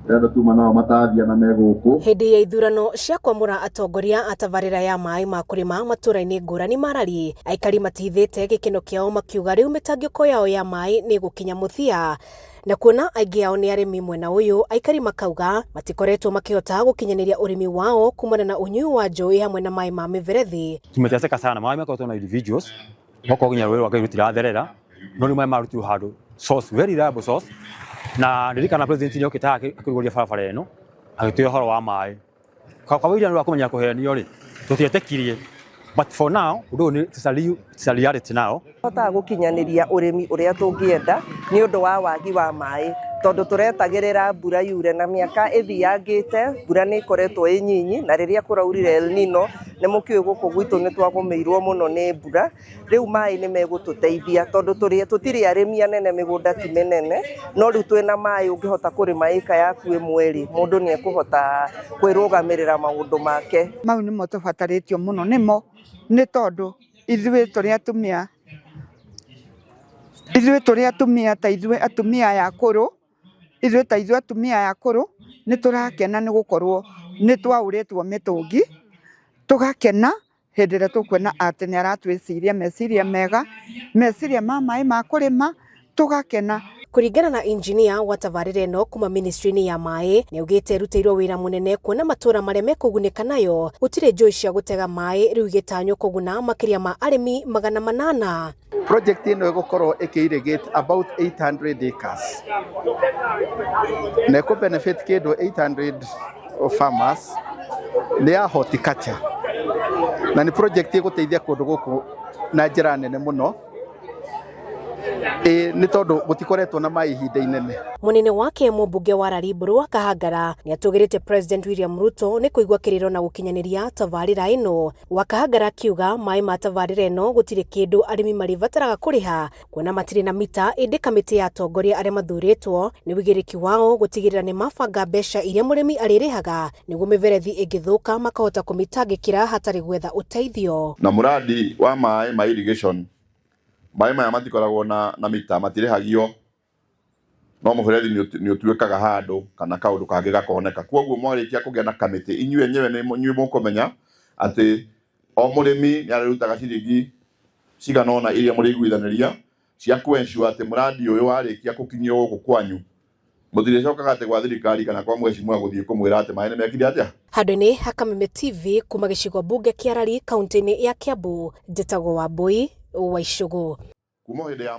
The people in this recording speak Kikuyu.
Andũ tuma nao matathia na me gũkũ. Hĩndĩ ya ithurano cia kwamũra atongoria a tabarĩra ya maĩ ma kũrĩma matũra-inĩ ngũrani ma Rari, aikari matihithĩte gĩkeno kĩao makiuga rĩu mĩtangĩko yao ya maĩ nĩ ĩgũkinya mũthia. Na kuona aingĩ ao nĩ arĩmi mwena ũyũ, aikari makauga matikoretwo makĩhota gũkinyanĩria ũrĩmi wao kumana na ũnyui wa njũĩ hamwe na maĩ ma mĩberethi. Tumeteseka sana, maĩ makoretwo na individuals okorwo nginya rũĩ rwa Ngai rũtiratherera, no rĩu maĩ marutirwo handũ source, very reliable source. Na ndirikana president nĩ okĩte haha akĩrugũria barabara ĩno, agĩtwĩra ũhoro wa maĩ. Kawaida nĩ wa kũmenya kũhenio rĩ, tũtietĩkirie, but for now ũndũ ũyũ nĩ it's a reality now. Hotaga gũkinyanĩria ũrĩmi ũrĩa tũngĩenda nĩ ũndũ wa wagi wa maĩ, tondũ tũretagĩrĩra mbura yure, na mĩaka ĩthiangĩte mbura nĩ ĩkoretwo ĩ nyinyi, na rĩrĩa kũraurire El Nino nĩ mũkĩũĩ gũkũ gwitũ nĩ twagũmĩirwo mũno nĩ mbura. Rĩu maĩ nĩ megũtũteithia tondũ tũtirĩ arĩmi anene, mĩgũnda ti mĩnene, no rĩu twĩna maĩ ũngĩhota kũrĩma ĩka yaku ĩmwe rĩ, mũndũ nĩ ekũhota kwĩrũgamĩrĩra maũndũ make. Mau nĩmo tũbatarĩtio mũno nĩmo, nĩ tondũ ithuĩ tũrĩ atumia, ithuĩ tũrĩ atumia ta ithuĩ atumia aya akũrũ, ithuĩ ta ithuĩ atumia aya akũrũ nĩ tũrakena nĩ gũkorwo nĩ twaũrĩtwo mĩtũngi, tũgakena hĩndĩ ĩrĩa tũkuona atĩ nĩ aratwĩciria meciria mega, meciria ma maĩ ma kũrĩma, tũgakena. Kũringana na injinia wa tabarĩra ĩno kuma ministry-inĩ ya maĩ, nĩ augĩte ĩrutĩirwo wĩra mũnene kuona matũra marĩa mekũgunĩka nayo gũtirĩ njũĩ cia gũtega maĩ, rĩu igĩtanywo kũguna makĩria ma arĩmi 800. Project ĩno ĩgũkorwo ĩkĩ-irrigate about 800 acres na ĩkũ benefit kĩndũ 800 farmers. Nĩ ya horticulture na nĩ project ĩgũteithia kũndũ gũkũ na njĩra nene mũno, ĩ nĩ tondũ gũtikoretwo na maĩ ihinda inene. Mũnene wake mũmbunge wa Rari Mbũrũ wa Kahangara nĩ atũgĩrĩte President William Ruto nĩ kũigua kĩrĩro na gũkinyanĩria tabarĩra ĩno. Wa Kahangara akiuga maĩ ma tabarĩra ĩno gũtirĩ kĩndũ arĩmi marĩbataraga kũrĩha kuona matirĩ na mita, ĩndĩ kamĩtĩ ya atongoria arĩa mathurĩtwo nĩ wĩigĩrĩrĩki wao gũtigĩrĩra nĩ mabanga mbeca iria mũrĩmi arĩrĩhaga nĩguo mĩberethi ĩngĩthũka makahota kũmĩtangĩkĩra hatarĩ gwetha ũteithio. Na mũradi wa maĩ ma irrigation, maĩ maya matikoragwo na mita, matirĩhagio, no mũberethi nĩ ũtuĩkaga handũ kana kaũndũ kangĩ gakoneka. Koguo mwarĩkia kũgĩa na kamĩtĩ, inyuĩ enyewe nĩ inyuĩ mũkũmenya atĩ o mũrĩmi nĩ arĩrutaga ciringi cigana ũna iria mũrĩiguithanĩria cia kũ ensure atĩ mũradi ũyũ warĩkia gũkinyio gũkũ kwanyu, mũtirĩcokaga atĩ gwa thirikari kana kwa mheshimiwa gũthiĩ kũmwĩra atĩ maĩ nĩ mekire atĩa. Handũ-inĩ ha Kameme TV kuma gĩcigo mbunge kĩa Rari kaunti-inĩ ya Kiambu, njĩtagwo Wambui wa Icũgũ. Kuma hĩndĩ ya